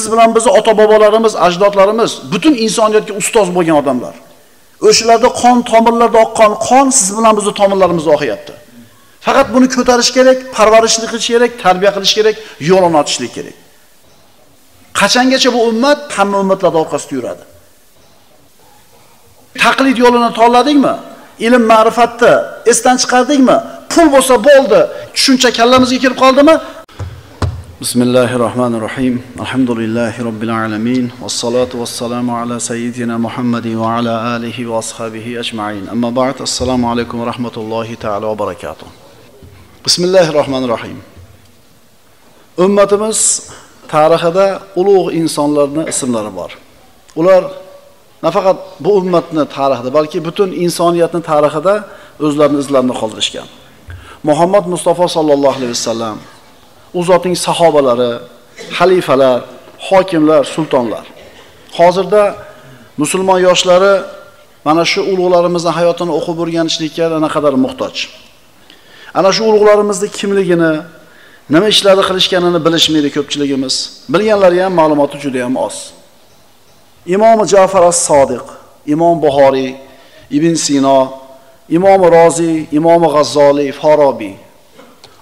Siz bilan bizni ota-bobolarimiz, ajdodlarimiz butun insoniyatga ustoz bo'lgan odamlar. O'shalarda qon tomirlarda oqqan qon siz bilan bizni tomirlarimizda oqyapti. Faqat buni ko'tarish kerak, parvarishlik qilish kerak, tarbiya qilish kerak, yo'lini ochishlik kerak. Qachongacha bu ummat hamma ummatlar orqasida yuradi? Taqlid yo'lini tanladingmi? Ilm ma'rifatni esdan chiqardingmi? Pul bo'lsa bo'ldi, tushuncha kallamizga kirib qoldimi? Bismillahirrohmanirrohim. Alhamdulillahi robbil alamin. Vassalatu vassalamu ala sayyidina Muhammadin va ala alihi va ashabihi ajma'in. Amma ba'd. Assalomu alaykum va rahmatullohi ta'ala va barakatuh. Bismillahirrohmanirrohim. Ummatimiz tarixida ulug' insonlarning ismlari bor. Ular nafaqat bu ummatning tarixida, balki butun insoniyatning tarixida o'zlarining izlarini qoldirishgan. Muhammad Mustafa sallallohu alayhi vasallam, u zotning sahobalari, xalifalar, hokimlar, sultonlar. Hozirda musulmon yoshlari mana shu ulug'larimizning hayotini o'qib o'rganishlikka naqadar muhtoj. Ana shu ulug'larimizning kimligini, nima ishlarni qilishganini bilishmaydi ko'pchiligimiz. Bilganlari ham ma'lumoti juda ham oz. Imom Ja'far as-Sodiq, Imom Buxoriy, Ibn Sino, Imom Rozi, Imom G'azzoli, Forobiy.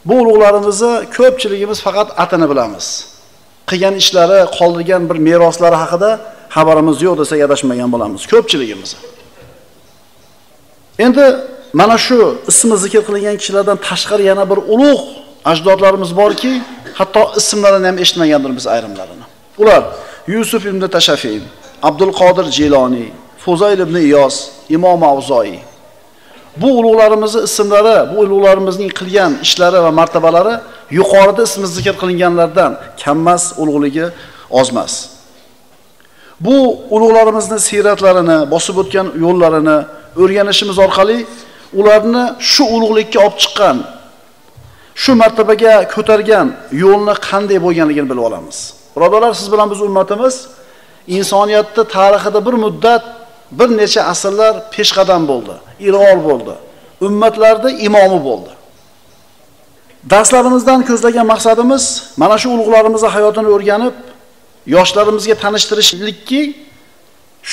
Bu ulug'larimizni ko'pchiligimiz faqat atini bilamiz. Qilgan ishlari, qoldirgan bir meroslari haqida xabarimiz yo'q desak adashmagan bo'lamiz ko'pchiligimiz. Endi mana shu ismi zikr qilingan kishilardan tashqari yana bir ulug' ajdodlarimiz borki, hatto ismlarini ham eshitmagandirmiz biz ayrimlarini. Ular Yusuf ibn Tashafin, Abdul Qodir Jiloniy, Fuzayl ibn Iyos, Imom Avzoiy. Bu ulug'larimizning ismlari, bu ulug'larimizning qilgan ishlari va martabalari yuqorida ismi zikr qilinganlardan kammas, ulug'ligi ozmas. Bu ulug'larimizning siyratlarini, bosib o'tgan yo'llarini o'rganishimiz orqali ularni shu ulug'likka olib chiqqan, shu martabaga ko'targan yo'lni qanday bo'lganligini bilib olamiz. Birodarlar, siz bilan biz ummatimiz insoniyatning tarixida bir muddat, bir necha asrlar peshqadam bo'ldi, ilg'or bo'ldi, ummatlarda imomi bo'ldi. Darslarimizdan ko'zlagan maqsadimiz mana shu ulug'larimizning hayotini o'rganib, yoshlarimizga tanishtirishlikki,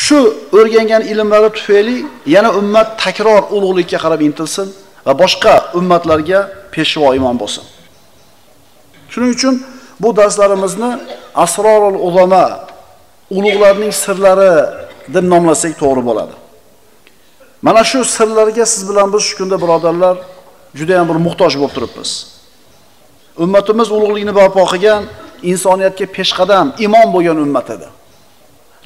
shu o'rgangan ilmlari tufayli yana ummat takror ulug'likka qarab intilsin va boshqa ummatlarga peshvo imom bo'lsin. Shuning uchun bu darslarimizni Asrorul Ulama, ulug'larning sirlari deb nomlasak to'g'ri bo'ladi. Mana shu sirlarga siz bilan biz shu kunda birodarlar juda ham bir muhtoj bo'lib turibmiz. Ummatimiz ulug'likni barpo qilgan, insoniyatga peshqadam imom bo'lgan ummat edi.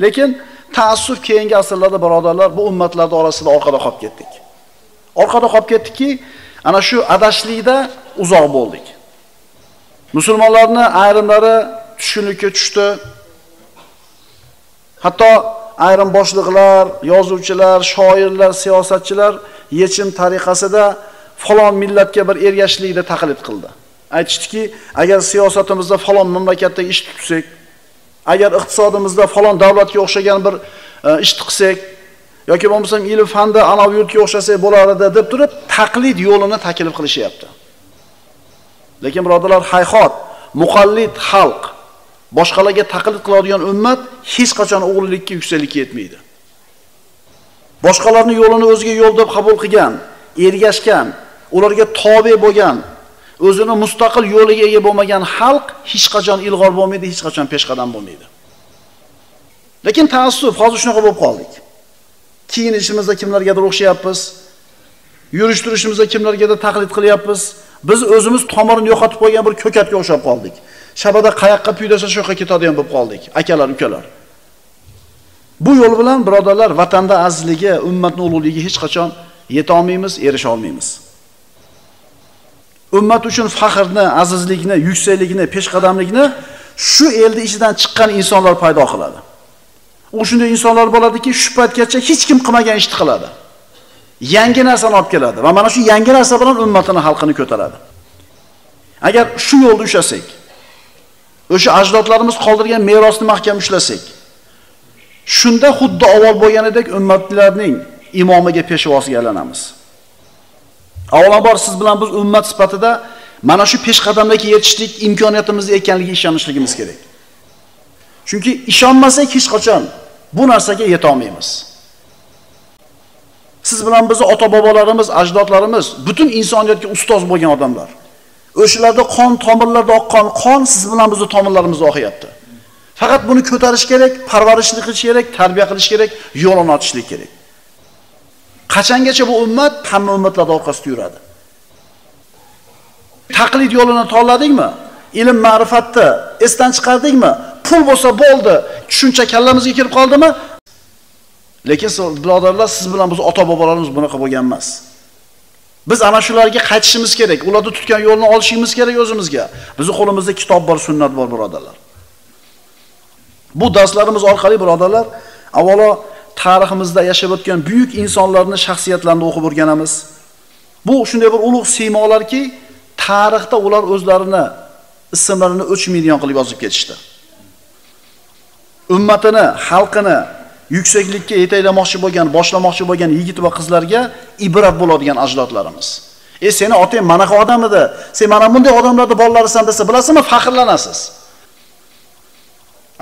Lekin taassuf keyingi asrlarda birodarlar bu ummatlar orasida orqada qolib ketdik. Orqada qolib ketdikki, ana shu adashlikda uzoq bo'ldik. Musulmonlarning ayrimlari tushkunlikka tushdi. Hatto ayrim boshliqlar, yozuvchilar, shoirlar, siyosatchilar yechim tariqasida falon millatga bir ergashishlikni taqlid qildi. Aytishdiki, agar siyosatimizda falon mamlakatda ish tutsak, agar iqtisodimizda falon davlatga o'xshagan bir ish qilsak yoki bo'lmasam ilm fanda anavi yurtga o'xshasak bo'lar edi deb turib taqlid yo'lini taklif qilishyapti. Lekin birodarlar, hayhot, muqallid xalq, boshqalarga taqlid qiladigan ummat hech qachon o'g'rilikka, yuksaklikka yetmaydi. Boshqalarning yo'lini o'ziga yo'l deb qabul qilgan, ergashgan, ularga tobe bo'lgan, o'zini mustaqil yo'liga ega bo'lmagan xalq hech qachon ilg'or bo'lmaydi, hech qachon peshqadam bo'lmaydi. Lekin taassuf, hozir shunaqa bo'lib qoldik. Kiyinishimizda kimlargadir o'xshayapmiz, yurish turishimizda kimlargadir taqlid qilyapmiz. Biz o'zimiz tomirini yo'qotib qo'ygan bir ko'katga o'xshab qoldik. Shabada qayoqqa puydasa shu yoqqa ketadigan bo'lib qoldik, akalar, ukalar. Bu yo'l bilan birodarlar vatanda azizligi, ummatning ulug'ligiga hech qachon yeta olmaymiz, erisha olmaymiz. Ummat uchun faxrni, azizlikni, yuksaklikni, peshqadamlikni shu elning ichidan chiqqan insonlar paydo qiladi. U shunday insonlar bo'ladiki, shu paytgacha hech kim qilmagan ishni qiladi. Yangi narsani olib keladi va mana shu yangi narsa bilan ummatini, xalqini ko'taradi. Agar shu yo'lda ushlasak, o'sha ajdodlarimiz qoldirgan merosni mahkam ushlasak, shunda xuddi avval bo'lganidek ummatlarning imomiga, peshvosiga aylanamiz. Avvalambor siz bilan biz ummat sifatida mana shu peshqadamlarga yetishlik imkoniyatimiz ekanligiga ishonishligimiz kerak. Chunki ishonmasak hech qachon bu narsaga yeta olmaymiz. Siz bilan bizni ota-bobolarimiz, ajdodlarimiz butun insoniyatga ustoz bo'lgan odamlar. O'shalarda qon tomirlarda oqqan qon siz bilan bizni tomirlarimizda oqyapti. Faqat buni ko'tarish kerak, parvarishlik qilish kerak, tarbiya qilish kerak, yo'lini ochishlik kerak. Qachongacha bu ummat hamma ummatlar orqasida yuradi? Taqlid yo'lini tanladingmi? Ilm ma'rifatni esdan chiqardingmi? Pul bo'lsa bo'ldi, tushuncha kallamizga kirib qoldimi? Lekin birodarlar, siz bilan biz ota-bobolarimiz bunaqa bo'lgan emas. Biz ana shularga qaytishimiz kerak, ularni tutgan yo'lni olishimiz kerak o'zimizga. Bizning qo'limizda kitob bor, sunnat bor, birodarlar. Bu darslarimiz orqali birodarlar, avvalo tariximizda yashab o'tgan buyuk insonlarning shaxsiyatlarini o'qib o'rganamiz. Bu shunday bir ulug' siymolarki, tarixda ular o'zlarini ismlarini o'chmaydigan qilib yozib ketishdi. Ummatini, xalqini yuksaklikka yetaklamoqchi bo'lgan, boshlamoqchi bo'lgan yigit va qizlarga ibrat bo'ladigan ajdodlarimiz. Seni otang manaqa odam edi, sen mana bunday odamlarning bolalarisan desa, bilasizmi, faxrlanasiz.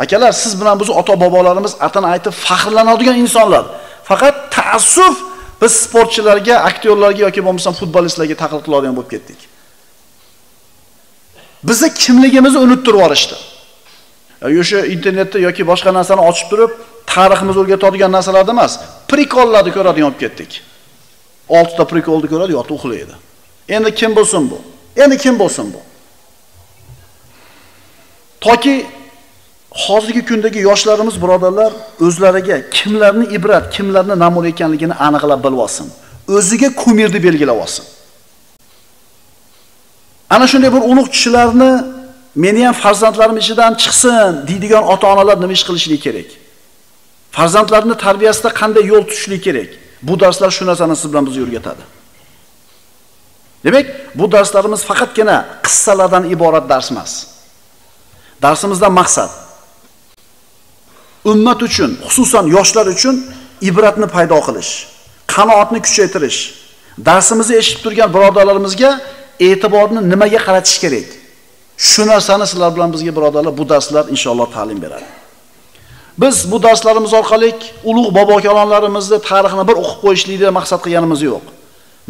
Akalar, siz bilan biz ota-bobolarimiz atini aytib faxrlanadigan insonlar. Faqat ta'assuf biz sportchilarga, aktyorlarga yoki bo'lmasam futbolistlarga taqlid qiladigan bo'lib ketdik. Bizni kimligimizni unuttirib yuborishdi. O'sha internetda yoki boshqa narsani ochib turib, tariximizni o'rgatadigan narsalarda emas, prikollarni ko'radigan bo'lib ketdik. 6 ta prikolni ko'radi, yotib uxlaydi. Endi kim bo'lsin bu? Endi kim bo'lsin bu? Toki hozirgi kundagi yoshlarimiz birodarlar o'zlariga kimlarni ibrat, kimlarni namuna ekanligini aniqlab bilib olsin. O'ziga kumirni belgilab olsin. Ana shunday bir ulug' kishilarni meni ham farzandlarim ichidan chiqsin deydigan ota-onalar nima ish qilishligi kerak? Farzandlarini tarbiyasida qanday yo'l tutishlik kerak? Bu darslar shu narsani siz bilan bizga o'rgatadi. Demak, bu darslarimiz faqatgina qissalardan iborat dars emas. Darsimizdan maqsad ummat uchun, xususan yoshlar uchun ibratni paydo qilish, qanoatni kuchaytirish. Darsimizni eshitib turgan birodarlarimizga e'tiborni nimaga qaratish kerak? Shu narsani sizlar bilan bizga birodarlar bu darslar inshaalloh ta'lim beradi. Biz bu darslarimiz orqali ulug' bobo-kalonlarimizni tarixini bir o'qib qo'yishlikni maqsad qilganimiz yo'q.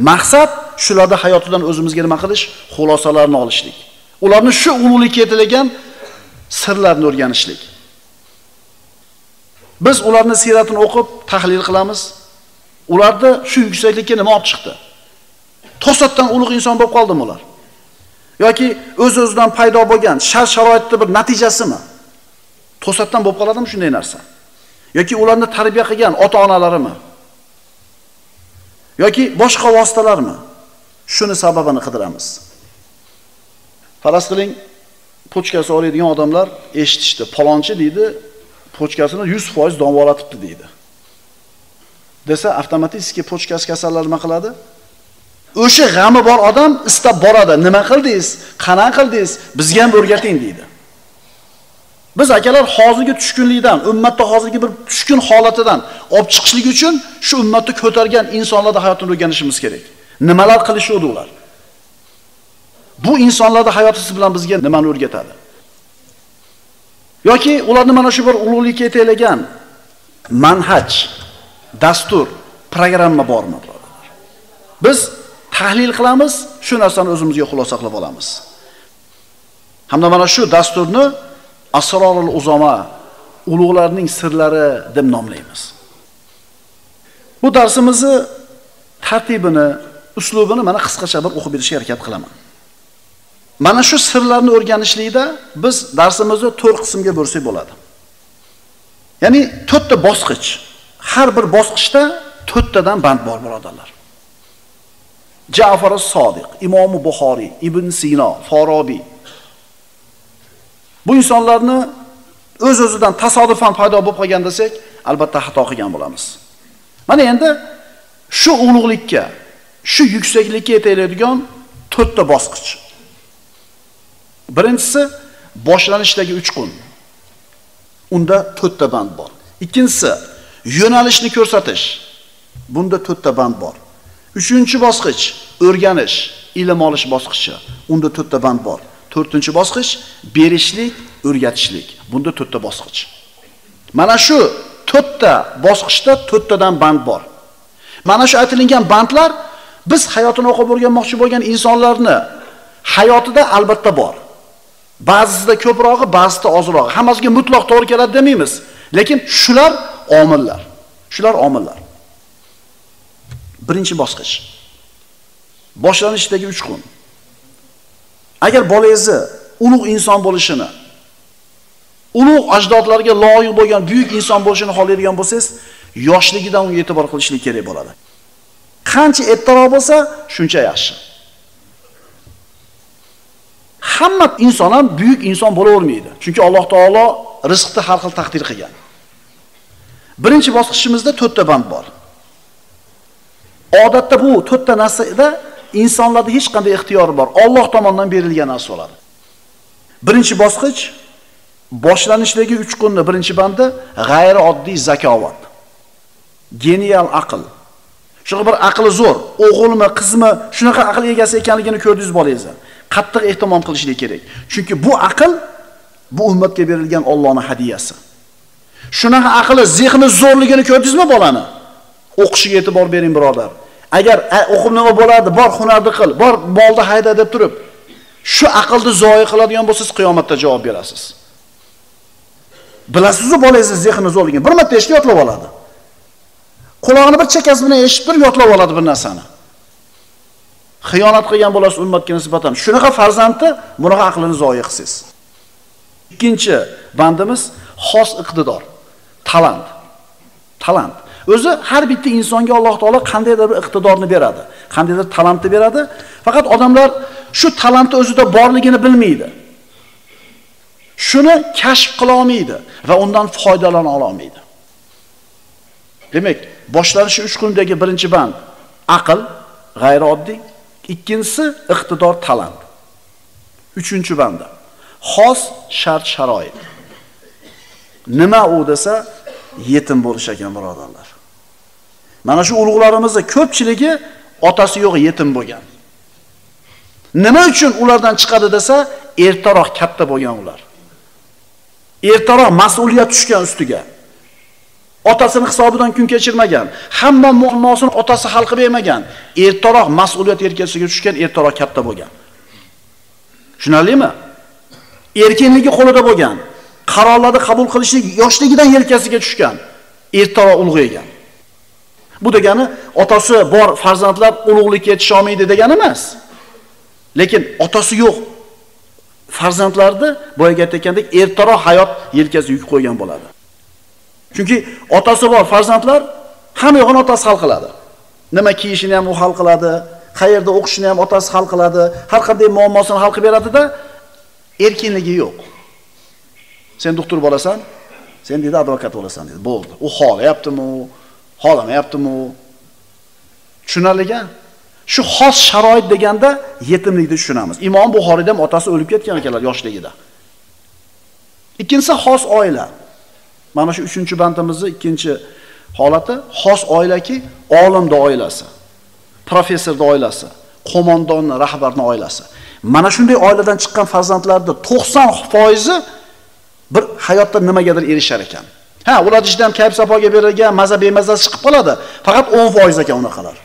Maqsad shularda hayotidan o'zimizga nima qilish, xulosalarni olishlik. Ularni shu ulug'likka yetalagan sirlarni o'rganishlik. Biz ularni siyratini o'qib tahlil qilamiz. Ularda shu yuksaklikka nima olib chiqdi? To'satdan ulug' inson bo'lib qoldimi ular? Yoki o'z-o'zidan paydo bo'lgan shart-sharoitning bir natijasimi? To'satdan bo'lib qoladimi shunday narsa? Yoki ularni tarbiya qilgan ota-onalarimi? Yoki boshqa vositalarmi? Shuni sababini qidiramiz. Faraz qiling, pochkasi oladigan odamlar eshitishdi. Palonchi deydi, pochkasini 100% davolatibdi deydi. Desa avtomatik pochkasi kasallar nima qiladi? O'sha g'ami bor odam istab boradi. Nima qildingiz? Qana qildingiz? Bizga ham o'rgating deydi. Biz akalar hozirgi tushkunlikdan, ummatda hozirgi bir tushkun holatidan olib chiqishlik uchun shu ummatni ko'targan insonlarning hayotini o'rganishimiz kerak. Nimalar qilishuvdi ular? Bu insonlarning hayoti siz bilan bizga nimani o'rgatadi? Yoki ularni mana shu bir ulug'likka yetaklagan manhaj, dastur, programma bormi, birodarlar? Biz tahlil qilamiz, shu narsani o'zimizga xulosa qilib olamiz. Hamda mana shu dasturni Asrorul Uzama, ulug'larning sirlari deb nomlaymiz. Bu darsimizni tartibini, uslubini mana qisqacha bir o'qib berishga harakat qilaman. Mana shu sirlarni o'rganishlikda biz darsimizni 4 qismga bo'lsak bo'ladi. Ya'ni 4 ta bosqich. Har bir bosqichda 4 tadan band bor, birodarlar. Ja'far as-Sodiq, Imom Buxoriy, Ibn Sino, Forobiy. Bu insonlarni o'z-o'zidan tasodifan paydo bo'lib qolgan desak, albatta xato qilgan bo'lamiz. Mana endi shu ulug'likka, shu yuksaklikka yetaklaydigan 4 ta bosqich. Birinchisi boshlanishdagi 3 kun. Unda 4 ta band bor. Ikkinchisi yo'nalishni ko'rsatish. Bunda 4 ta band bor. Uchinchi bosqich o'rganish, ilm olish bosqichi. Unda 4 ta band bor. To'rtinchi bosqich berishlik, o'rgatishlik. Bunda to'rtta bosqich. Mana shu to'rtta bosqichda to'rttadan band bor. Mana shu aytilgan bandlar biz hayotini o'qib o'rganmoqchi bo'lgan insonlarni hayotida albatta bor. Ba'zisida ko'prog'i, ba'zisida ozrog'i. Hammasiga mutlaq to'g'ri keladi demaymiz. Lekin shular omillar. Shular omillar. Birinchi bosqich. Boshlanishdagi 3 kun. Agar bolangizni ulug' inson bo'lishini, ulug' ajdodlarga loyiq bo'lgan buyuk inson bo'lishini xohlaydigan bo'lsangiz, yoshligidan unga e'tibor qilishlik kerak bo'ladi. Qancha ertaroq bo'lsa, shuncha yaxshi. Hamma inson ham buyuk inson bo'lavermaydi. Chunki Alloh taolo rizqni har xil taqdir qilgan. Birinchi bosqichimizda to'rtta band bor. Odatda bu to'rtta narsada insonlarda hech qanday ixtiyori bor. Alloh tomonidan berilgan narsa bo'ladi. Birinchi bosqich boshlanishdagi 3 kunni birinchi bandi g'ayrioddiy zakovat. Genial aql. Shunaqa bir aqli zo'r, o'g'ilmi, qizmi, shunaqa aql egasi ekanligini ko'rdingiz bolangizni. Qattiq ehtimom qilishlik kerak. Chunki bu aql bu ummatga berilgan Allohning hadiyasi. Shunaqa aqli, zehni zo'rligini ko'rdingizmi bolani? O'qishiga e'tibor bering, birodar. Agar o'qib nima bo'ladi, bor hunarni qil, bor molni hayda deb turib, shu aqlni zoyi qiladigan bo'lsangiz, qiyomatda javob berasiz. Bilasiz-ku bolangizni zehni zo'rligini. Bir marta eshitib yodlab oladi. Qulog'ini bir chakasi bilan eshitib turib yodlab oladi bir narsani. Xiyonat qilgan bo'lasiz ummatga nisbatan. Shunaqa farzandni bunaqa aqlini zoyi qilsiz. Ikkinchi bandimiz xos iqtidor, talant. Talant. O'zi har bitta insonga Alloh taolo qandaydir bir iqtidorni beradi, qandaydir talantni beradi. Faqat odamlar shu talantni o'zida borligini bilmaydi. Shuni kashf qila olmaydi va undan foydalana olmaydi. Demak, boshlanishi 3 kundagi birinchi band aql, g'ayrioddiy, ikkinchisi iqtidor, talant. Uchinchi bandi xos shart sharoit. Nima u desa, yetim bo'lish ekan, birodarlar. Mana shu ulug'larimizning ko'pchiligi otasi yo'q yetim bo'lgan. Nima uchun ulardan chiqadi desa, ertaroq katta bo'lgan ular. Ertaroq mas'uliyat tushgan ustiga. Otasini hisobidan kun kechirmagan, hamma muammosini otasi hal qilib bermagan. Ertaroq mas'uliyat yelkasiga tushgan, ertaroq katta bo'lgan. Tushunarlimi? Erkinligi qo'lida bo'lgan, qarorlarni qabul qilishlik yoshligidan yelkasiga tushgan, ertaroq ulg'aygan. Bu degani otasi bor farzandlar ulug'likka yetisha olmaydi degani emas. Lekin otasi yo'q farzandlarni boyaga aytgandek ertaroq hayot yelkasiga yuk qo'ygan bo'ladi. Chunki otasi bor farzandlar hamma yo'g'ini otasi hal qiladi. Nima kiyishini ham u hal qiladi, qayerda o'qishini ham otasi hal qiladi, har qanday muammosini hal qilib beradida, erkinligi yo'q. Sen doktor bo'lasan, sen dedi advokat bo'lasan dedi. Bo'ldi. U xohlayaptimi, xohlamayaptimi? Tushunarli-ku? Shu xos sharoit deganda yetimlikni tushunamiz. Imom Buxoriyda ham otasi o'lib ketgan ekanlar yoshligida. Ikkinchisi xos oila. Mana shu 3-bandimizning ikkinchi holati xos oilaki, olimning oilasi, professorning oilasi, qo'mondonning, rahbarning oilasi. Mana shunday oiladan chiqqan farzandlarning 90% bir hayotda nimagadir erishar ekan. Ha, ular ichida ham kayf-safoga berilgan, maza bemazasi chiqib qoladi. Faqat 10% ekan unaqalar.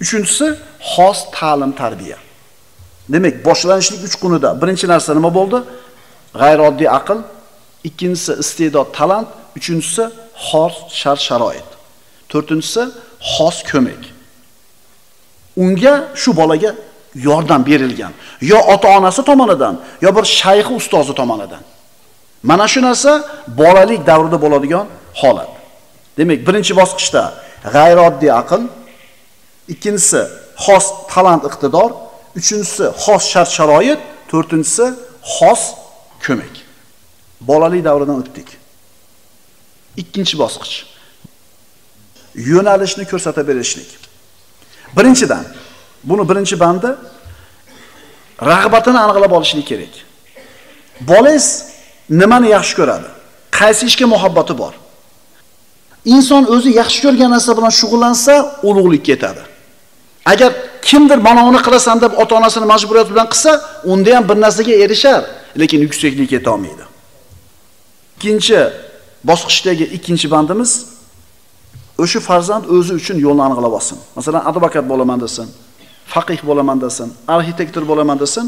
Uchinchisi xos ta'lim tarbiya. Demak, boshlanishlik 3 kunida birinchi narsa nima bo'ldi? G'ayrioddiy aql, ikkinchisi iste'dod, talant, uchinchisi xos shart sharoit. To'rtinchisi xos ko'mak. Unga, shu bolaga yordam berilgan, yo ota-onasi tomonidan, yo bir shayxi ustozi tomonidan. Mana shu narsa bolalik davrida bo'ladigan holat. Demak, birinchi bosqichda g'ayrioddiy aql, ikkinchisi xos talant, iqtidor, uchinchisi xos shart sharoit, to'rtinchisi xos ko'mak. Bolalik davridan o'tdik. Ikkinchi bosqich. Yo'nalishni ko'rsata berishlik. Birinchidan, buni birinchi bandi rag'batini aniqlab olishlik kerak. Bolangiz nimani yaxshi ko'radi? Qaysi ishga muhabbati bor? Inson o'zi yaxshi ko'rgan narsa bilan shug'ullansa, ulug'likka yetadi. Agar kimdir mana uni qilasan deb ota-onasini majburiyat bilan qilsa, unda ham bir narsaga erishar, lekin yuksaklikka yeta olmaydi. Ikkinchi bosqichdagi ikkinchi bandimiz o'sha farzand o'zi uchun yo'lni aniqlab olsin. Masalan, advokat bo'laman desin, faqih bo'laman desin, arxitektor bo'laman desin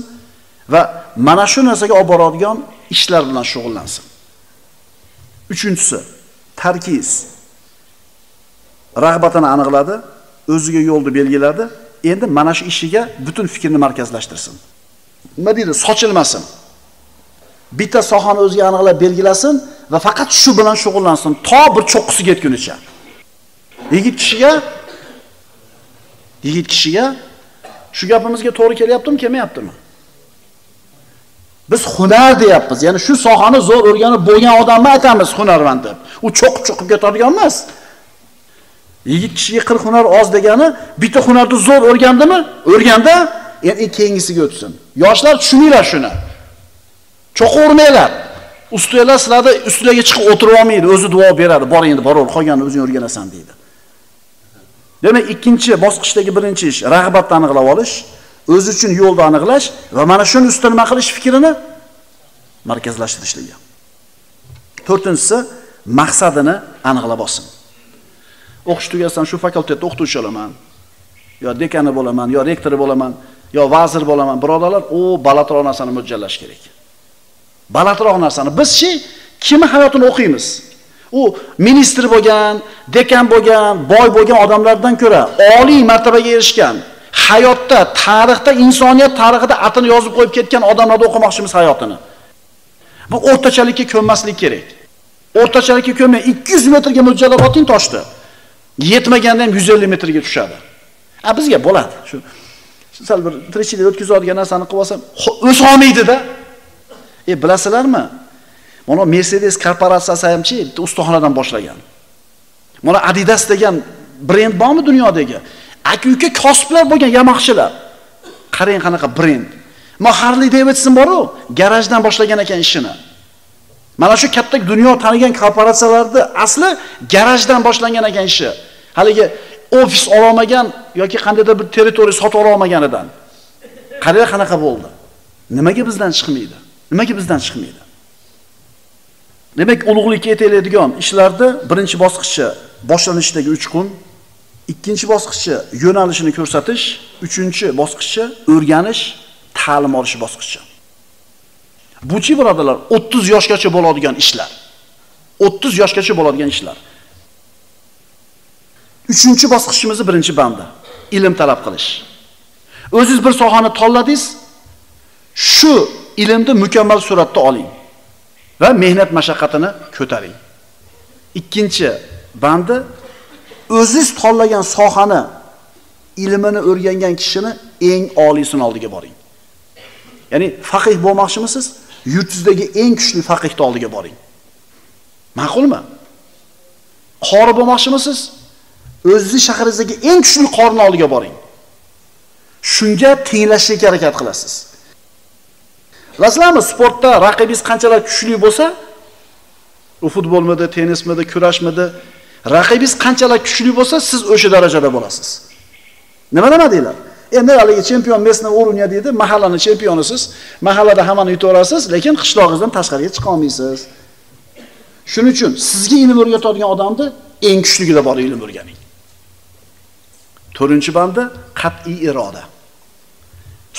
va mana shu narsaga olib boradigan ishlar bilan shug'ullansin. Uchinchisi, tarkiz. Rag'batini aniqladi, o'ziga yo'lni belgiladi. Endi mana shu ishiga butun fikrini markazlashtirsin. Nima deydi? Sochilmasin. Bitta sohani o'ziga aniqlab belgilasin va faqat shu bilan shug'ullansin to bir cho'qqisiga yetgunicha. Yigit kishiga shu gapimizga to'g'ri kelyaptimi, kelmayaptimi? Biz hunar deyapmiz. Ya'ni shu sohani zo'r o'rganib bo'lgan odamni aytamiz hunarmand deb. U cho'qib-cho'qib ketadigan emas. Yigit kishiga 40 hunar oz degani, bitta hunarni zo'r o'rgandimi? O'rganda, endi keyingisiga o'tsin. Yoshlar tushuninglar shuni. Cho'qavermanglar. Ustalar sizlarni ustiga chiqib o'tirib olmaydi, o'zi duo beradi. Bor endi, boraver, qolganini o'zing o'rganasan deydi. Demak, ikkinchi bosqichdagi birinchi ish rag'batni aniqlab olish, o'zi uchun yo'lni aniqlash va mana shuni ustida nima qilish fikrini markazlashtirishligi. To'rtinchisi, maqsadini aniqlab olsin. O'qish tugasam shu fakultetda o'qituvchi bo'laman, yo dekani bo'laman, yo rektori bo'laman, yo vazir bo'laman. Birodarlar, u balandroq narsani mo'ljallash kerak. Balandroq narsani. Biz-chi kimni hayotini o'qiymiz? U ministr bo'lgan, dekan bo'lgan, boy bo'lgan odamlardan ko'ra oliy martabaga erishgan, hayotda, tarixda, insoniyat tarixida atini yozib qo'yib ketgan odamlarni o'qimoqchimiz hayotini. Bu o'rtachalikka ko'nmaslik kerak. O'rtachalikka ko'nmay 200 metrga mo'ljallab oting toshni. Yetmaganda ham 150 metrga tushadi. A bizga bo'ladi. Shu sal bir tirikchilik o'tkazadigan narsani qilib olsam, o'sa olmaydi-da. Bilasizlarmi? Mana Mercedes korporatsiyasi hamchi bitta ustaxonadan boshlagan. Mana Adidas degan brend bormi dunyodagi? Aka-uka kosiblar bo'lgan yamoqchilar. Qarang qanaqa brend. Ma Harley Davidson bor-u, garajdan boshlagan ekan ishini. Mana shu katta dunyo tanigan korporatsiyalarda asli garajdan boshlangan ekan ishi. Haligi ofis ola olmagan yoki qandaydir bir territoriya sotib ola olmaganidan. Qarang qanaqa bo'ldi. Nimaga bizdan chiqmaydi? Nimaga bizdan chiqmaydi? Demak, ulug'likka yetaklaydigan ishlarda birinchi bosqichi boshlanishdagi 3 kun, ikkinchi bosqichi yo'nalishini ko'rsatish, uchinchi bosqichi o'rganish, ta'lim olish bosqichi. Buchi birodarlar 30 yoshgacha bo'ladigan ishlar. 30 yoshgacha bo'ladigan ishlar. Uchinchi bosqichimizni birinchi bandi ilm talab qilish. O'zingiz bir sohani tanladingiz, shu ilmni mukammal suratda oling va mehnat mashaqqatini ko'taring. Ikkinchi bandi o'zingiz tanlagan sohani ilmini o'rgangan kishini eng oliysini oldiga boring. Ya'ni faqih bo'lmoqchimisiz? Yurtingizdagi eng kuchli faqihning oldiga boring. Ma'qulmi? Qori bo'lmoqchimisiz? O'zingiz shahringizdagi eng kuchli qorini oldiga boring. Shunga tenglashishga harakat qilasiz. Bilasizlarmi, sportda raqibingiz qanchalar kuchli bo'lsa, u futbolmidi, tennismidi, kurashmidi, raqibingiz qanchalar kuchli bo'lsa, siz o'sha darajada bo'lasiz. Nima nima deylar? Endi haligi chempion местного уровня deydi, mahallani chempionisiz, mahallada hammani yutaverasiz, lekin qishlog'ingizdan tashqariga chiqa olmaysiz. Shuning uchun sizga ilm o'rgatadigan odamni eng kuchligida bor ilm o'rganing. To'rtinchi bandi qat'iy iroda.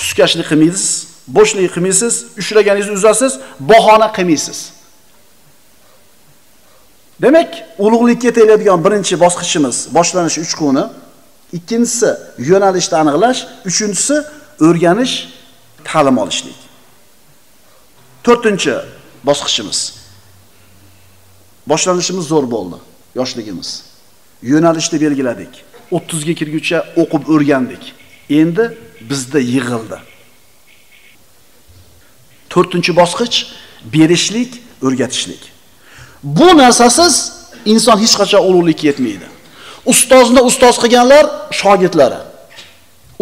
Suskashlik qilmaysiz, bo'shlik qilmaysiz, ushlaganingizni uzasiz, bahona qilmaysiz. Demak, ulug'likka yetaklaydigan birinchi bosqichimiz boshlanish 3 kuni, ikkinchisi yo'nalishni aniqlash, uchinchisi o'rganish, ta'lim olishlik. To'rtinchi bosqichimiz. Boshlanishimiz zo'r bo'ldi, yoshligimiz. Yo'nalishni belgiladik. 30 ga kirguncha o'qib o'rgandik. Endi bizda yig'ildi. To'rtinchi bosqich berishlik, o'rgatishlik. Bu narsasiz inson hech qachon ulug'likka yetmaydi. Ustozni ustoz qilganlar shogirdlari.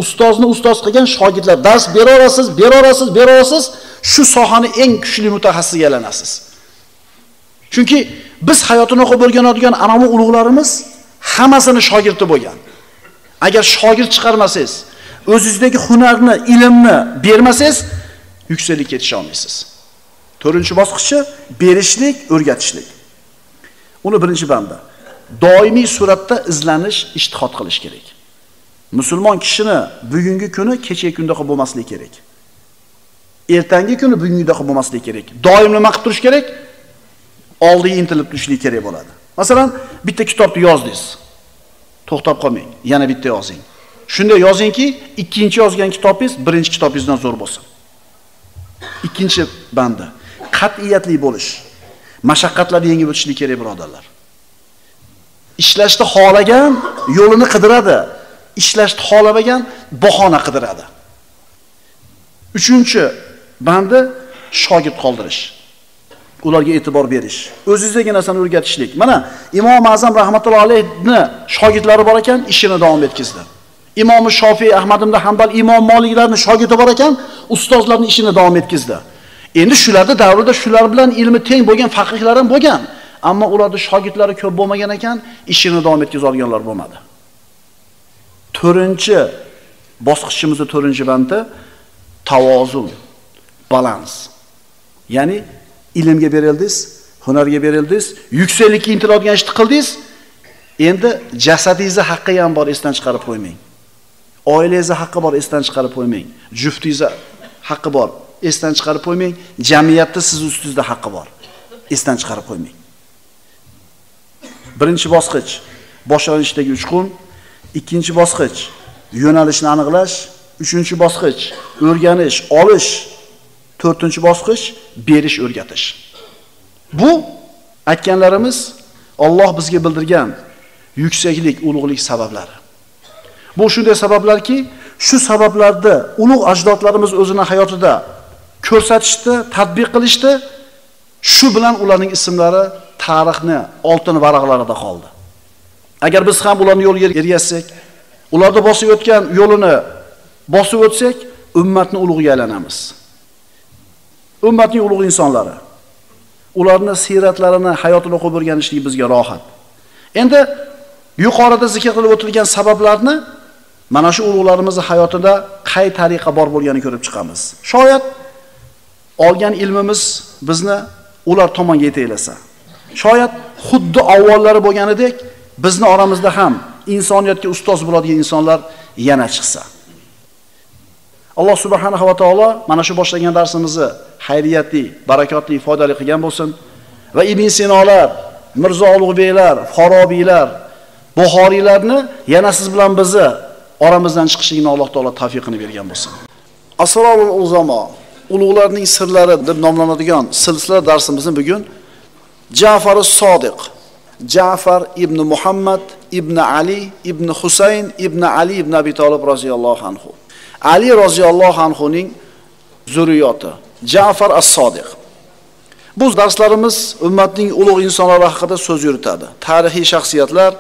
Ustozni ustoz qilgan shogirdlar dars beraverasiz, beraverasiz, beraverasiz, shu sohani eng kuchli mutaxassisiga aylanasiz. Chunki biz hayotini o'qib o'rganadigan anavi ulug'larimiz hammasini shogirdi bo'lgan. Agar shogird chiqarmasangiz, O'zingizdagi hunarni, ilmni bermasangiz, yuksaklikka yetisha olmaysiz. To'rtinchi bosqichi berishlik, o'rgatishlik. Uni birinchi bandi. Doimiy suratda izlanish, ijtihod qilish kerak. Musulmon kishini bugungi kuni kechagi kundaqa bo'lmasligi kerak. Ertangi kuni bugungidaqa bo'lmasligi kerak. Doim nima qilib turish kerak? Oldiga intilib turishlik kerak bo'ladi. Masalan, bitta kitobni yozdingiz. To'xtab qolmang, yana bitta yozing. Shunda yozingki, ikkinchi yozgan kitobingiz birinchi kitobingizdan zo'r bo'lsin. Ikkinchi bandi, qat'iyatli bo'lish. Mashaqqatlarni yengib o'tishlik kerak, birodarlar. Ishlashni xohlagan yo'lini qidiradi, ishlashni xohlamagan bahona qidiradi. Uchinchi bandi shogird qoldirish. Ularga e'tibor berish, o'zingizdagi narsani o'rgatishlik. Mana Imom Azam rahmatullohi alayhni shogirdlari bor ekan, ishini davom etkizdi. Imom Shofiy, Ahmad ibn Hanbal, Imom Maliklarning shogirdi bor ekan, ustozlarning ishini davom etkizdi. Endi shularda davrida shular bilan ilmi teng bo'lgan faqihlar ham bo'lgan, ammo ularda shogirdlari ko'p bo'lmagan ekan, ishini davom etkiza olganlar bo'lmadi. To'rtinchi bosqichimizda to'rtinchi bandi tavozun, balans. Ya'ni ilmga berildingiz, hunarga berildingiz, yuksaklikka intiladigan ishni qildingiz. Endi jasadingizni haqqi ham bor, esdan chiqarib qo'ymang. Oilangizni haqqi bor, esdan chiqarib qo'ymang. Juftingizni haqqi bor, esdan chiqarib qo'ymang. Jamiyatda siz ustingizda haqqi bor, esdan chiqarib qo'ymang. Birinchi bosqich boshlanishdagi uchqun, ikkinchi bosqich yo'nalishni aniqlash, uchinchi bosqich o'rganish, olish, to'rtinchi bosqich berish, o'rgatish. Bu aytganlarimiz Alloh bizga bildirgan yuksaklik, ulug'lik sabablari. Bu shunday sabablarki, shu sabablarni ulug' ajdodlarimiz o'zini hayotida ko'rsatishdi, tatbiq qilishdi. Shu bilan ularning ismlari tarixni oltin varaqlarida qoldi. Agar biz ham ularning yo'liga ergashsak, ularda bosib o'tgan yo'lini bosib o'tsak, ummatni ulug'iga aylanamiz. Ummatning ulug' insonlari. Ularning siyratlarini, hayotini o'qib o'rganishlik bizga rohat. Endi yuqorida zikr qilib o'tilgan sabablarni mana shu ulug'larimizning hayotida qay tariqa bor bo'lganini ko'rib chiqamiz. Shoyat olgan ilmimiz bizni ular tomonga yetaklasa, shoyat xuddi avvallari bo'lganidek bizni oramizda ham insoniyatga ustoz bo'ladigan insonlar yana chiqsa. Alloh subhanahu va taolo mana shu boshlagan darsimizni xayriyatli, barakotli, foydali qilgan bo'lsin va Ibn Sinolar, Mirzo Ulug'beklar, Farobiylar, Buxoriylarni yana siz bilan bizni oramizdan chiqishligini Alloh taolo tavfiqini bergan bo'lsin. Asrorul uzamo, ulug'larning sirlari deb nomlanadigan silsila darsimizni bugun Ja'far as-Sodiq, Ja'far ibn Muhammad ibn Ali ibn Husayn ibn Ali ibn Abi Talib roziyallohu anhu. Ali roziyallohu anhuning zurriyoti Ja'far as-Sodiq. Bu darslarimiz ummatning ulug' insonlari haqida so'z yuritadi. Tarixiy shaxsiyatlar,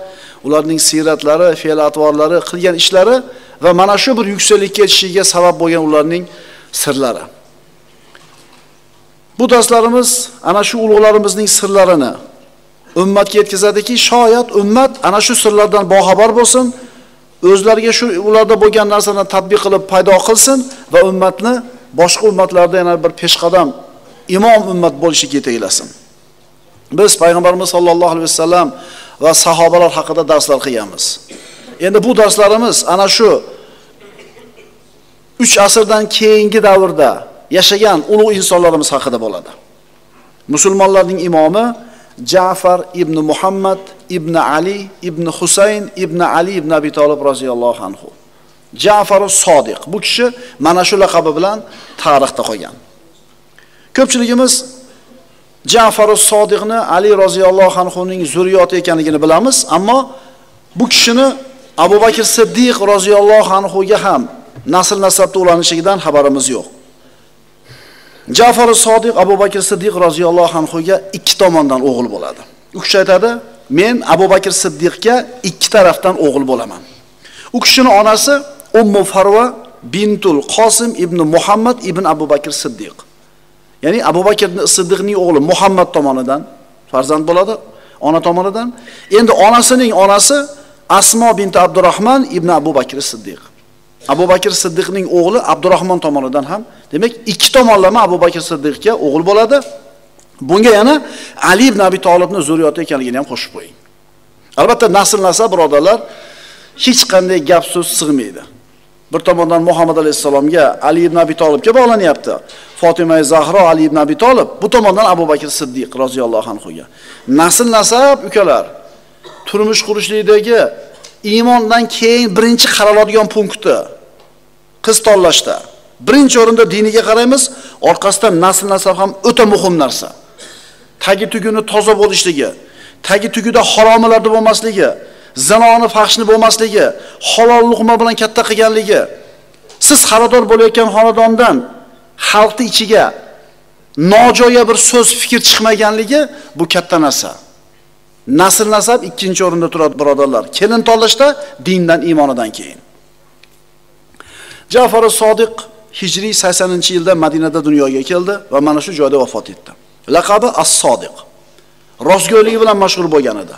ularning siyratlari, fe'l-atvorlari, qilgan ishlari va mana shu bir yuksaklikka yetishiga sabab bo'lgan ularning sirlari. Bu darslarimiz ana shu ulug'larimizning sirlarini ummatga yetkazadiki, shoyat ummat ana shu sirlardan boxabar bo'lsin, o'zlariga shu ularda bo'lgan narsani tatbiq qilib paydo qilsin va ummatni boshqa ummatlarda yana bir peshqadam imom ummat bo'lishiga yetaklasin. Biz payg'ambarimiz sollallohu alayhi vasallam va sahobalar haqida darslar qilganmiz. Endi bu darslarimiz ana shu 3 asrdan keyingi davrda yashagan ulug' insonlarimiz haqida bo'ladi. Musulmonlarning imomi Ja'far ibn Muhammad ibn Ali ibn Husayn ibn Ali ibn Abi Talib roziyallohu anhu. Ja'far as-Sodiq. Bu kishi mana shu laqabi bilan tarixda qolgan. Ko'pchiligimiz Ja'far as-Sodiqni Ali roziyallohu anhuning zurriyoti ekanligini bilamiz, ammo bu kishini Abu Bakr Siddiq roziyallohu anhuga ham nasl nasabda ulanishidan xabarimiz yo'q. Ja'far as-Sodiq Abu Bakr Siddiq roziyallohu anhuga ikki tomondan o'g'il bo'ladi. U kishi aytadi, men Abu Bakr Siddiqga ikki tarafdan o'g'il bo'laman. U kishining onasi Ummu Farva bintul Qosim ibn Muhammad ibn Abu Bakr Siddiq. Ya'ni Abu Bakr Siddiqning o'g'li Muhammad tomonidan farzand bo'ladi, ona tomonidan. Endi onasining onasi Asmo binti Abdurrahman ibn Abu Bakr Siddiq. Abu Bakr Siddiqning o'g'li Abdurrahmon tomonidan ham, demak ikki tomonlama Abu Bakr Siddiqga o'g'il bo'ladi. Bunga yana Ali ibn Abi Tolibning zurriyoti ekanligini ham qo'shib qo'ying. Albatta nasl nasab birodarlar hech qanday gap so'z sig'maydi. Bir tomondan Muhammad alayhissalomga, Ali ibn Abi Tolibga bog'lanyapti. Fatima Zahro Ali ibn Abi Tolib, bu tomondan Abu Bakr Siddiq roziyallohu anhuga. Nasl nasab ukalar turmush qurishlikdagi iymondan keyin birinchi qaraladigan punkti qiz tanlashda. Birinchi o'rinda diniga qaraymiz, orqasidan nasl nasab ham o'ta muhim narsa. Tagi tuguni toza bo'lishligi, tagi tugida haromilarda bo'lmasligi, zinoni fahshni bo'lmasligi, halol luqma bilan katta qilganligi. Siz xaridor bo'layotgan xonadondan xalqning ichiga nojo'ya bir so'z, fikr chiqmaganligi bu katta narsa. Nasl nasab ikkinchi o'rinda turadi birodarlar. Kelin tanlashda dindan, iymonidan keyin. Ja'far as-Sodiq Hijriy 80-yilda Madinada dunyoga keldi va mana shu joyda vafot etdi. Laqabi As-Sodiq. Rostgo'yligi bilan mashhur bo'lgan edi.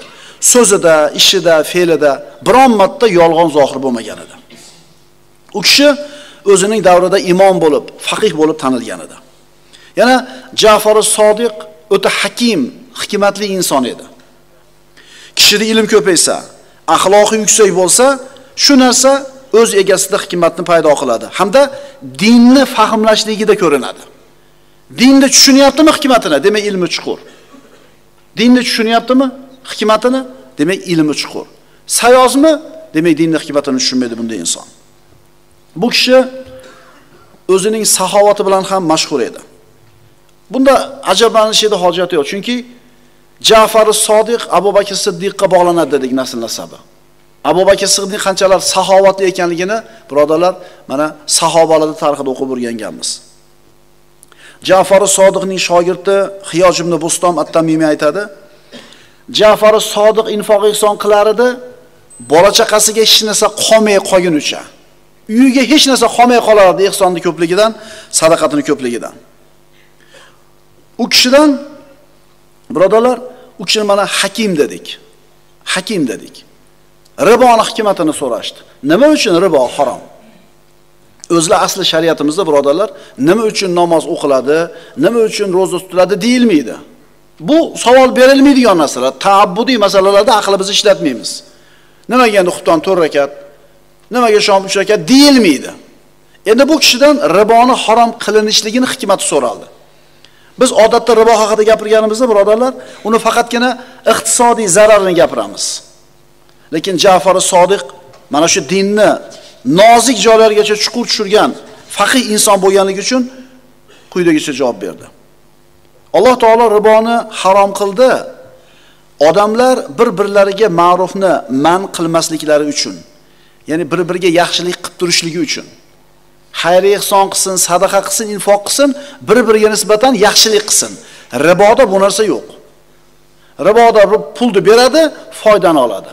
So'zida, ishida, fe'lida biron marta yolg'on zohir bo'lmagan edi. U kishi o'zining davrida imom bo'lib, faqih bo'lib tanilgan edi. Yana Ja'far as-Sodiq o'ta hakim, hikmatli inson edi. Kishida ilm ko'paysa, axloqi yuksak bo'lsa, shu narsa o'z egasida hikmatni paydo qiladi hamda dinni fahmlashligida ko'rinadi. Dinni tushunyaptimi hikmatini? Demak ilmi chuqur. Dinni tushunyaptimi hikmatini? Demak ilmi chuqur. Sayozmi? Demak dinni hikmatini tushunmaydi bunday inson. Bu kishi o'zining saxovati bilan ham mashhur edi. Bunda ajablanishga hojat yo'q, chunki Ja'far as-Sodiq Abu Bakr Siddiqqa bog'lanadi dedik nasl nasabi. Abu Bakr Siddiq qanchalar saxovatli ekanligini birodarlar mana sahobalarning tarixida o'qib o'rganganmiz. Ja'far as-Sodiqning shogirdi Xiyoj ibn Bustom at-Tamimi aytadi: Ja'far as-Sodiq infoq ihson qilar edi, bola chaqasiga hech narsa qolmay qolgunicha. Uyiga hech narsa qolmay qolardi ihsonning ko'pligidan, sadaqatining ko'pligidan. U kishidan birodarlar, u kishini mana hakim dedik. Hakim dedik. Riboni hikmatini so'rashdi. Nima uchun ribo harom? O'zlar asli shariatimizda birodarlar, nima uchun namoz o'qiladi, nima uchun ro'za tutiladi deyilmaydi. Bu savol berilmaydigan narsalar, taabbudiy masalalarda aqlimizni ishlatmaymiz. Nimaga endi xufton 4 rakat, nimaga shom 3 rakat deyilmaydi. Endi bu kishidan riboni harom qilinishligini hikmati so'raldi. Biz odatda ribo haqida gapirganimizda birodarlar, uni faqatgina iqtisodiy zararini gapiramiz. Lekin Ja'far as-Sodiq mana shu dinni nozik joylargacha chuqur tushirgan faqih inson bo'lganligi uchun quyidagicha javob berdi. Alloh taolo riboni harom qildi. Odamlar bir-birlariga ma'rufni man qilmasliklari uchun, ya'ni bir-biriga yaxshilik qilib turishligi uchun. Xayr ihson qilsin, sadaqa qilsin, infoq qilsin, bir-biriga nisbatan yaxshilik qilsin. Riboda bu narsa yo'q. Riboda pulni beradi, foydani oladi.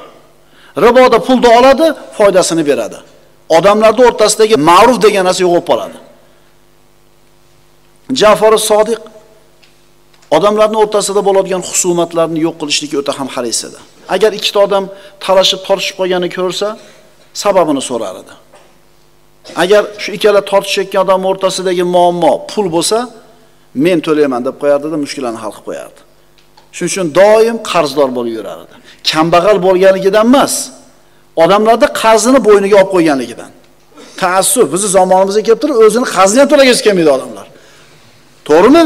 Riboda pulni oladi, foydasini beradi. Odamlarning o'rtasidagi ma'ruf degan narsa yo'q bo'lib qoladi. Ja'far as-Sodiq odamlarning o'rtasida bo'ladigan husumatlarni yo'q qilishlikka o'ta ham haris edi. Agar ikkita odam talashib tortishib qolganini ko'rsa, sababini so'rar edi. Agar shu ikkala tortishayotgan odam o'rtasidagi muammo pul bo'lsa, men to'layman deb qo'yardi-da, mushkulani hal qilib qo'yardi. Shuning uchun doim qarzdor bo'lib yurar edi. Kambag'al bo'lganligidan emas, odamlarda qarzini bo'yniga olib qo'yganligidan. Taassuf, bizi zamonimizga kelib turib, o'zini qarzini ham to'lagisi kelmaydi odamlar. To'g'rimi?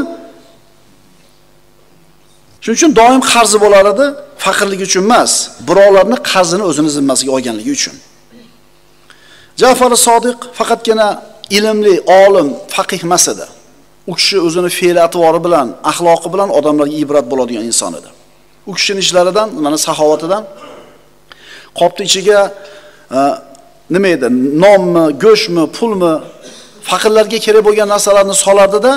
Shuning uchun doim qarzi bo'lar edi, faqirligi uchun emas, birovlarning qarzini o'zini zimmasiga olganligi uchun. Ja'far as-Sodiq faqatgina ilmli, olim, faqih emas edi. U kishi o'zini fe'l-atvori bilan, axloqi bilan odamlarga ibrat bo'ladigan inson edi. U kishining ishlaridan, mana saxovatidan qopni ichiga nima edi? Nonmi, go'shtmi, pulmi, faqirlarga kerak bo'lgan narsalarni solardi-da,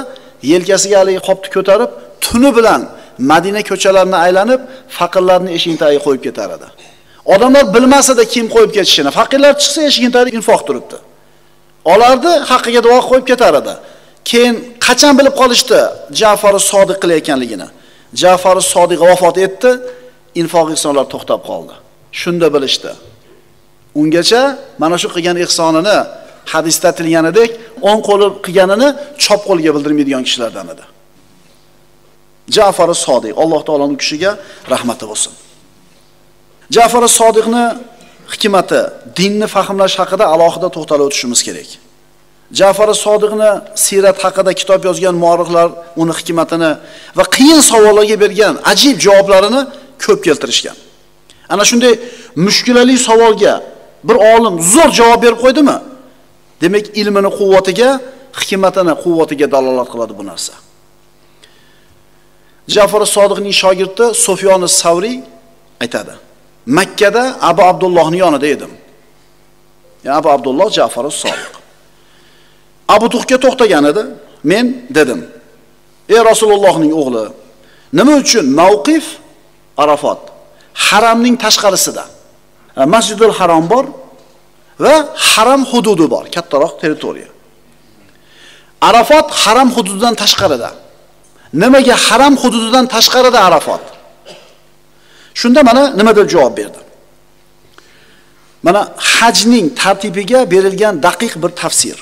yelkasiga haligi qopni ko'tarib, tuni bilan Madina ko'chalarini aylanib, faqirlarni eshigining tagiga qo'yib ketar edi. Odamlar bilmas edi kim qo'yib ketishini. Faqirlar chiqsa eshigining tagida infoq turibdi. Olardi, haqqiga duo qo'yib ketar edi. Keyin qachon bilib qolishdi Ja'far as-Sodiq qilayotganligini? Ja'far as-Sodiq vafot etdi, infoq ihsonlar to'xtab qoldi. Shunda bilishdi. Ungacha mana shu qilgan ihsonini Hadisda aytilganidek, o'ng qo'li qilganini chap qo'lga bildirmaydigan kishilardan edi. Ja'far as-Sodiq, Alloh taoloning kishiga rahmati bo'lsin. Ja'far as-Sodiqni hikmati, dinni fahmlash haqida alohida to'xtalib o'tishimiz kerak. Ja'far as-Sodiqni siyrat haqida kitob yozgan muarrixlar uni hikmatini va qiyin savollarga bergan ajib javoblarini ko'p keltirishgan. Ana shunday mushkulali savolga bir olim zo'r javob berib qo'ydimi? Demak, ilmini quvvatiga, hikmatini quvvatiga dalolat qiladi bu narsa. Ja'far as-Sodiqning shogirdi Sufyon as-Savriy aytadi: Makka da Abu Abdullohning yonida edim. Ya'ni Abu Abdulloh Ja'far as-Sodiq. Abu Tuhga to'xtagan edi. Men dedim: "Ey Rasulullohning o'g'li, nima uchun mavqif Arafat haramning tashqarisida? Masjidul Harom bor va haram hududi bor, kattaroq territoriya. Arafat haram hududidan tashqarida. Nimaga haram hududidan tashqarida Arafat?" Shunda mana nima deb javob berdi? Mana hajning tartibiga berilgan daqiq bir tafsir.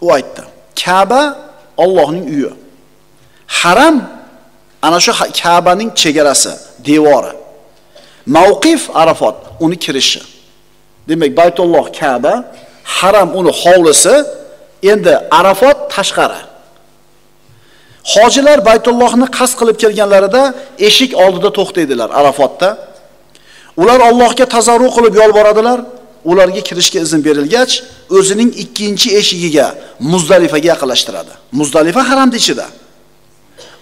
U aytdi: Ka'ba Allohning uyi. Haram ana shu Ka'baning chegarasi, devori. Mavqif Arafat uni kirishi. Demak, Baytulloh Ka'ba, haram uni hovlisi, endi Arafat tashqari. Hojilar Baytullohni qasd qilib kelganlarida eshik oldida to'xtaydilar Arafatda. Ular Allohga tazarru qilib yolboradilar. Ularga kirishga izn berilgach, o'zining ikkinchi eshigiga, Muzdalifaga yaqinlashtiradi. Muzdalifa haramning ichida.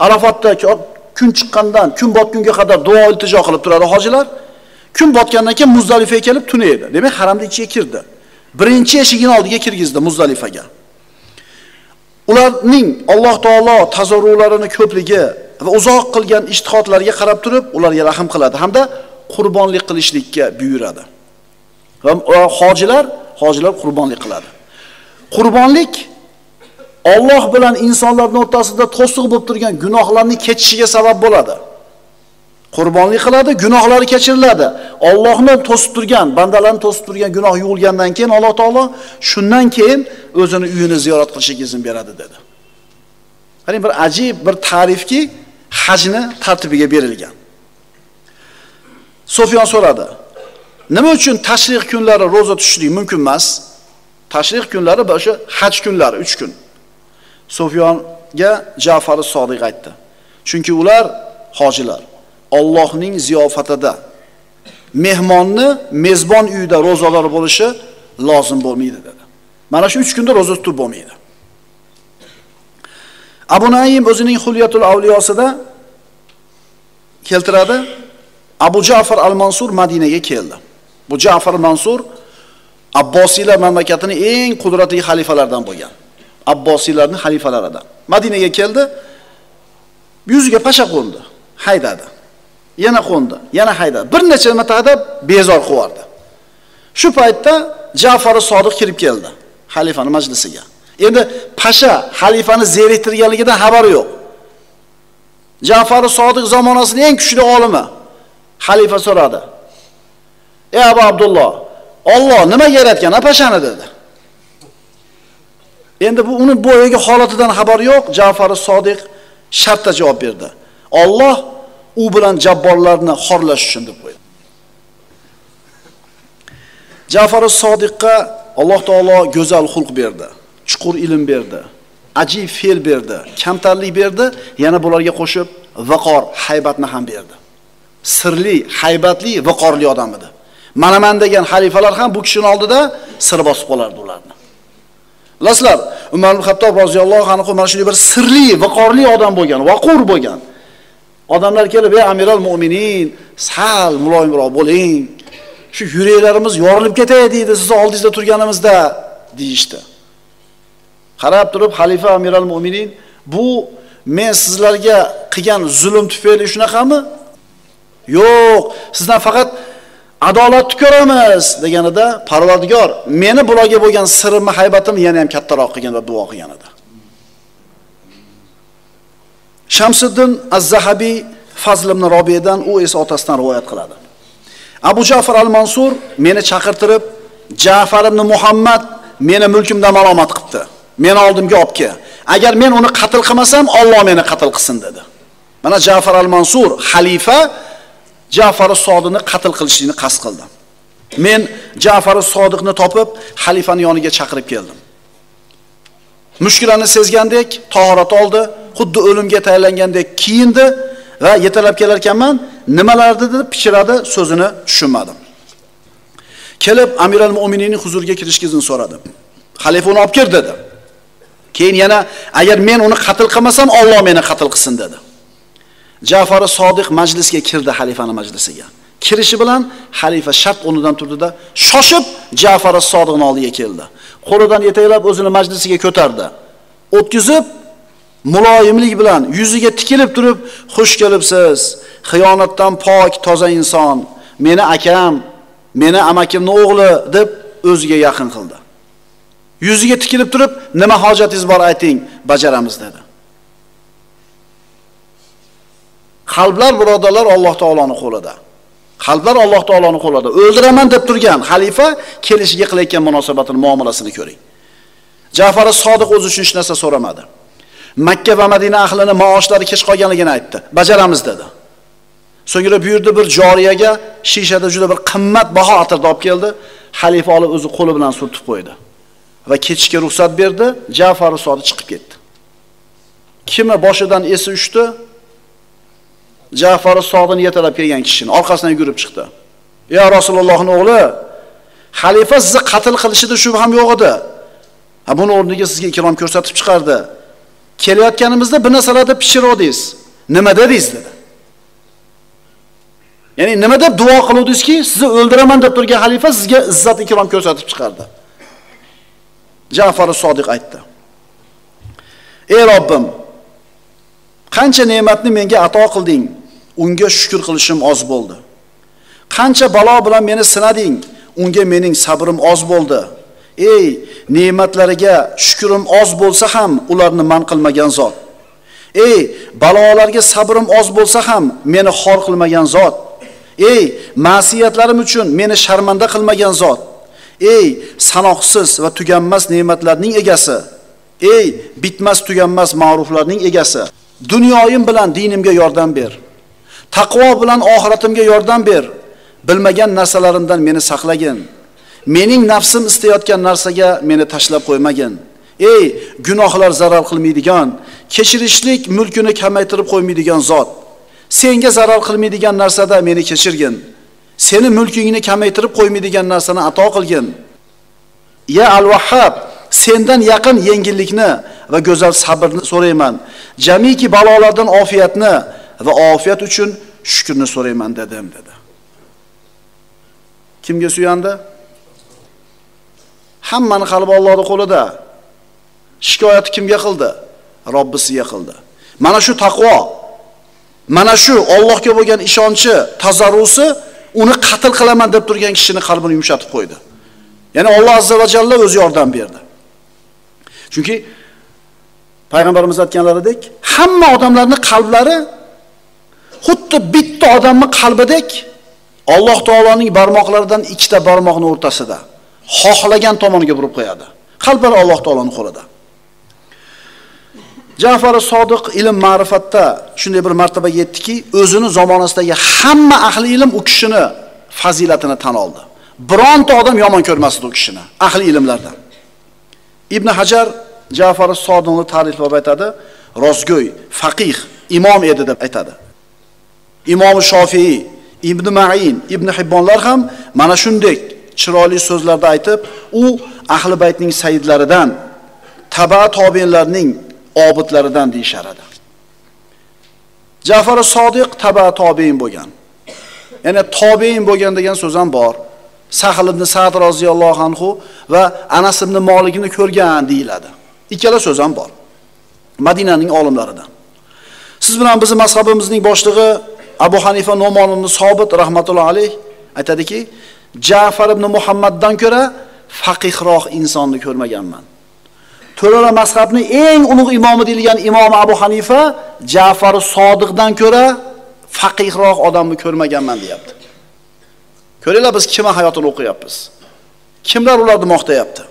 Arafatda kun chiqqandan kun botgunga qadar duo iltijo qilib turadi hojilar. Kun botgandan keyin Muzdalifaga kelib tunaydi. Demak, haramning ichiga kirdi. Birinchi eshigini oldiga kirgizdi Muzdalifaga. Ularning Alloh taolo tazarrularini ko'pligi va uzoq qilgan ijtihodlariga qarab turib, ularga rahim qiladi hamda qurbonlik qilishlikka buyuradi. Va hojilar qurbonlik qiladi. Qurbonlik Alloh bilan insonlarning o'rtasida to'siq bo'lib turgan gunohlarni kechishiga sabab bo'ladi. Qurbonlik qiladi, gunohlari kechiriladi. Allohni to'sib turgan, bandalarni to'sib turgan gunoh yuvilgandan keyin Alloh taolo shundan keyin o'zini uyini ziyorat qilishga izn beradi dedi. Qarang, bir ajib bir ta'rifki hajni tartibiga berilgan. Sufyon so'radi: nima uchun tashriq kunlari roza tutishlik mumkin emas? Tashriq kunlari o'sha haj kunlari 3 kun. Sufyonga Ja'far as-Sodiq aytdi: chunki ular hojilar Allohning ziyofatida mehmonni mezbon uyida ro'zador bo'lishi lozim bo'lmaydi dedi. Mana shu 3 kunda roza tutib bo'lmaydi. Abu Naim o'zining Hulyatul Avliyosida keltiradi. Abu Ja'far al-Mansur Madinaga keldi. Bu Ja'far Mansur Abbosiylar mamlakatining eng qudratli xalifalaridan bo'lgan. Abbosiylarning xalifalaridan. Madinaga keldi, yuziga pasha qo'ndi, haydadi. Yana qo'ndi, yana haydadi. Bir necha marta haydab bezor qilardi. Shu paytda Ja'far as-Sodiq kirib keldi xalifaning majlisiga. Endi pasha xalifani zeriktirganligidan xabari yo'q. Ja'far as-Sodiq zamonasining eng kuchli olimi. Xalifa so'radi: "Ey Abu Abdulloh, Alloh nima yaratgan pashani?" dedi. Endi bu uni bo'yiga holatidan xabar yo'q. Ja'far as-Sodiq shartta javob berdi: "Alloh u bilan jabborlarni xorlash uchun" deb qo'ydi. Ja'far as-Sodiqqa Alloh taolo go'zal xulq berdi, chuqur ilm berdi, ajib fe'l berdi, kamtarlik berdi, yana bularga qo'shib vaqor, haybatni ham berdi. Sirli, haybatli, vaqorli odam edi. Manaman degan xalifalar ham bu kishining oldida sir bosib qolardi ularni. Bilasizlar, Umar ibn Xattob roziyallohu anhu mana shunday bir sirli, vaqorli odam bo'lgan, vaqur bo'lgan. Odamlar kelib, "Ey Amiral Mu'minin, sal muloyimroq bo'ling. Shu yuraklarimiz yorilib ketay deydi, siz oldingizda turganimizda" deyishdi. Qarab turib xalifa Amiral Mu'minin, "Bu men sizlarga qilgan zulm tufayli shunaqami? Yo'q, sizdan faqat adolatni ko'ramiz" deganida Parvardigor meni bularga bo'lgan sirimni, haybatimni yana ham kattaroq qilgan va duo qilgan edi. Shamsiddin Az-Zahabiy Fazl ibn Robiyadan, u esa otasidan rivoyat qiladi. Abu Ja'far al-Mansur meni chaqirtirib, Ja'far ibn Muhammad meni mulkimdan malomat qilibdi. Meni oldimga olib kel. Agar men uni qatl qilmasam, Alloh meni qatl qilsin dedi. Mana Ja'far al-Mansur xalifa Ja'far as-Sodiqni qatl qilishini qasd qildi. Men Ja'far as-Sodiqni topib, xalifani yoniga chaqirib keldim. Mushkulani sezgandek tahorat oldi, xuddi o'limga tayyorlangandek kiyindi va yetalab kelar ekanman, nimalardi deb pichiradi, so'zini tushunmadim. Kelib Amir al-Mu'mininning huzuriga kirishga izn so'radi. Xalifa uni olib kir dedi. Keyin yana agar men uni qatl qilmasam, Alloh meni qatl qilsin dedi. Ja'far as-Sodiq majlisga kirdi, xalifaning majlisiga. Kirishi bilan xalifa shart o'rnidan turdi-da, shoshib Ja'far as-Sodiqning oldiga keldi. Qo'lidan yetaklab o'zini majlisiga ko'tardi. O'tkizib, muloyimlik bilan yuziga tikilib turib, "Xush kelibsiz, xiyonatdan pok, toza inson, meni akam, meni amakimning o'g'li" deb o'ziga yaqin qildi. Yuziga tikilib turib, "Nima hojatingiz bor ayting, bajaramiz" dedi. Qalblar birodarlar Alloh taoloning qo'lida. Qalblar Alloh taoloning qo'lida. O'ldiraman deb turgan xalifa kelishiga qilayotgan munosabatini, muomalasini ko'ring. Ja'far as-Sodiq o'zi uchun hech narsa so'ramadi. Makka va Madina ahlining maoshlari kech qolganligini aytdi. Bajaramiz dedi. So'ngra buyurdi bir joriyaga shishada juda bir qimmat baho atirni olib keldi. Xalifa olib o'zi qo'li bilan surtib qo'ydi va ketishga ruxsat berdi. Ja'far as-Sodiq chiqib ketdi. Kimi boshidan esi uchdi? Ja'far as-Sodiqni yetalab kelgan kishini orqasidan yugurib chiqdi. "Ya Rasulullohning o'g'li, xalifa sizni qatl qilishida shubham yo'q edi. Ha, buni o'rniga sizga ikrom ko'rsatib chiqardi. Kelayotganimizda bir narsalarni pishirdingiz. Nima dedingiz?" dedi. Ya'ni nima deb duo qiluvdingizki, sizni o'ldiraman deb turgan xalifa sizga izzat ikrom ko'rsatib chiqardi. Ja'far as-Sodiq aytdi: "Ey Robbim, qancha ne'matni menga ato qilding, unga shukr qilishim oz bo'ldi. Qancha balo bilan meni sinading, unga mening sabrim oz bo'ldi. Ey ne'matlariga shukrim oz bo'lsa ham ularni man qilmagan zot. Ey balolarga sabrim oz bo'lsa ham meni xor qilmagan zot. Ey ma'siyatlarim uchun meni sharmanda qilmagan zot. Ey sanoqsiz va tuganmas ne'matlarning egasi. Ey bitmas tuganmas ma'ruflarning egasi. Dunyoyim bilan dinimga yordam ber. Taqvo bilan oxiratimga yordam ber. Bilmagan narsalarimdan meni saqlagin. Mening nafsim istayotgan narsaga meni tashlab qo'ymagin. Ey gunohlar zarar qilmaydigan, kechirishlik mulkini kamaytirib qo'ymaydigan zot. Senga zarar qilmaydigan narsada meni kechirgin. Seni mulkingni kamaytirib qo'ymaydigan narsani ato qilgin. Ya Al-Vahhab, sendan yaqin yengillikni va go'zal sabrni so'rayman. Jamiki balolardan ofiyatni va ofiyat uchun shukrni so'rayman dedim dedi. Kimga suyandi? Hammani qalbi Allohning qo'lida. Shikoyatni kimga qildi? Robbisiga qildi. Mana shu taqvo, mana shu Allohga bo'lgan ishonchi, tazarrusi uni qatl qilaman deb turgan kishini qalbini yumshatib qo'ydi. Ya'ni Alloh azza va jalla o'zi yordam berdi. Chunki payg'ambarimiz aytganlaridek, hamma odamlarning qalblari xuddi bitta odamning qalbidek Alloh taoloning barmoqlaridan ikkita barmoqning o'rtasida xohlagan tomoniga burib qo'yadi. Qalblar Alloh taoloning qo'lida. Ja'far as-Sodiq ilm ma'rifatda shunday bir martabaga yetdiki, o'zini zamonasidagi hamma ahli ilm u kishini fazilatini tan oldi. Bironta odam yomon ko'rmasdi u kishini, ahli ilmlardan. Ibn Hajar Ja'far as-Sodiqni ta'riflab aytadi, rostgo'y, faqih, imom edi deb aytadi. Imom Shofiy, Ibn Ma'in, Ibn Hibbonlar ham mana shunday chiroyli so'zlarda aytib, u ahli baytning sayyidlaridan, taba tobiinlarning obidlaridan deyishar edi. Ja'far as-Sodiq taba tobiin bo'lgan. Ya'ni tobiin bo'lgan degan so'z ham bor. Sahl ibn Sa'd roziyallohu anhu va Anas ibn Malikni ko'rgan deyiladi. Ikkala so'z ham bor. Madinaning olimlaridan. Siz bilan bizning mazhabimizning boshlig'i Abu Hanifa Nu'mon ibn Sobit rahmatullohi alayh aytadiki, Ja'far ibn Muhammaddan ko'ra faqihroq insonni ko'rmaganman. To'rala mazhabning eng ulug' imomi deyilgan Imom Abu Hanifa Ja'far Sodiqdan ko'ra faqihroq odamni ko'rmaganman deyapti. Ko'ringlar, biz kimning hayotini o'qiyapmiz? Kimlar ularni maqtayapti?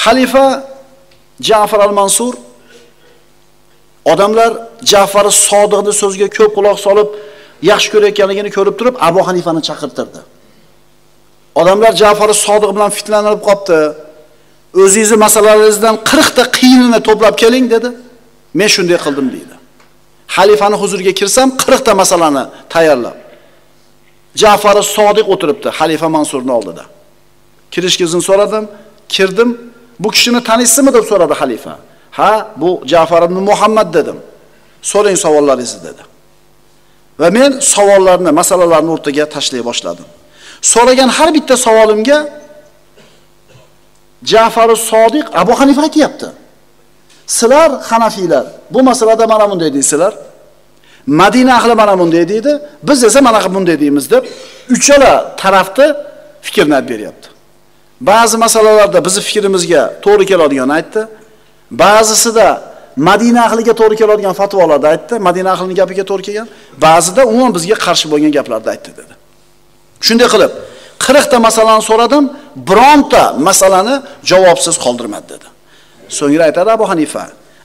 Xalifa Ja'far al-Mansur odamlar Ja'far Sodiqning so'ziga ko'p quloq solib, yaxshi ko'rayotganligini ko'rib turib, Abu Hanifani chaqirtirdi. Odamlar Ja'far Sodiq bilan fitnalanib qopti. O'zingizni masalalaringizdan 40 ta qiyinini to'plab keling dedi. Men shunday qildim deydi. Xalifani huzuriga kirsam 40 ta masalani tayyorlab. Ja'far Sodiq o'tiribdi Xalifa Mansurning oldida. Kirishga izn so'radim, kirdim. Bu kishini taniysizmi deb so'radi xalifa. Ha, bu Ja'far ibn Muhammad dedim. So'rang savollaringizni dedi. Va men savollarni, masalalarni o'rtaga tashlay boshladim. So'ragan har bitta savolimga Ja'far Sodiq Abu Hanifa aytayapti. Sizlar Hanafiylar bu masalada mana bunday deysizlar. Madina ahli mana bunday deydi, biz esa mana bunday deymiz deb uchala tarafni fikrini aytib beryapti. Ba'zi masalalarda bizi fikrimizga to'g'ri keladigan aytdi. Ba'zisida Madina ahliga to'g'ri keladigan fatvolarda aytdi, Madina ahlining gapiga to'g'ri kelgan. Ba'zida umuman bizga qarshi bo'lgan gaplarda aytdi dedi. Shunday qilib 40 ta masalani so'radim, bironta masalani javobsiz qoldirmadi dedi. So'ngra aytadi Abu Hanifa,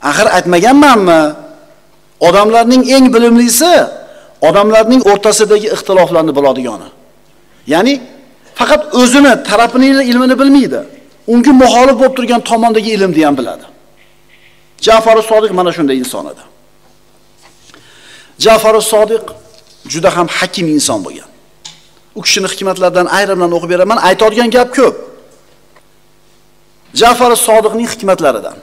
axir aytmaganmanmi? Odamlarning eng bilimlisi odamlarning o'rtasidagi ixtiloflarni biladigani. Ya'ni faqat o'zini tarafining ilmini bilmaydi. Unga muxolif bo'lib turgan tomondagi ilmni ham biladi. Ja'far Sodiq mana shunday inson edi. Ja'far Sodiq juda ham hakim inson bo'lgan. U kishining hikmatlaridan ayrimlarini o'qib beraman, aytadigan gap ko'p. Ja'far Sodiqning hikmatlaridan.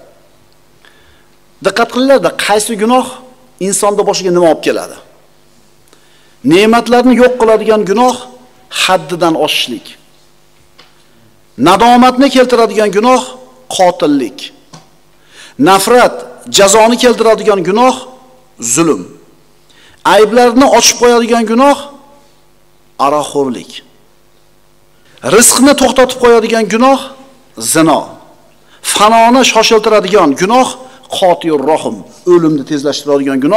Diqqat qilinglar-da, qaysi gunoh insonda boshiga nima olib keladi? Ne'matlarni yo'q qiladigan gunoh haddidan oshishlik. Nadomatni keltiradigan gunoh qotillik. Nafrat, jazoni keltiradigan gunoh zulm. Ayblarni ochib qo'yadigan gunoh aroqxo'rlik. Rizqni to'xtatib qo'yadigan gunoh zino. Fanoni shoshiltiradigan gunoh qotiyur rohim, o'limni tezlashtiradigan gunoh.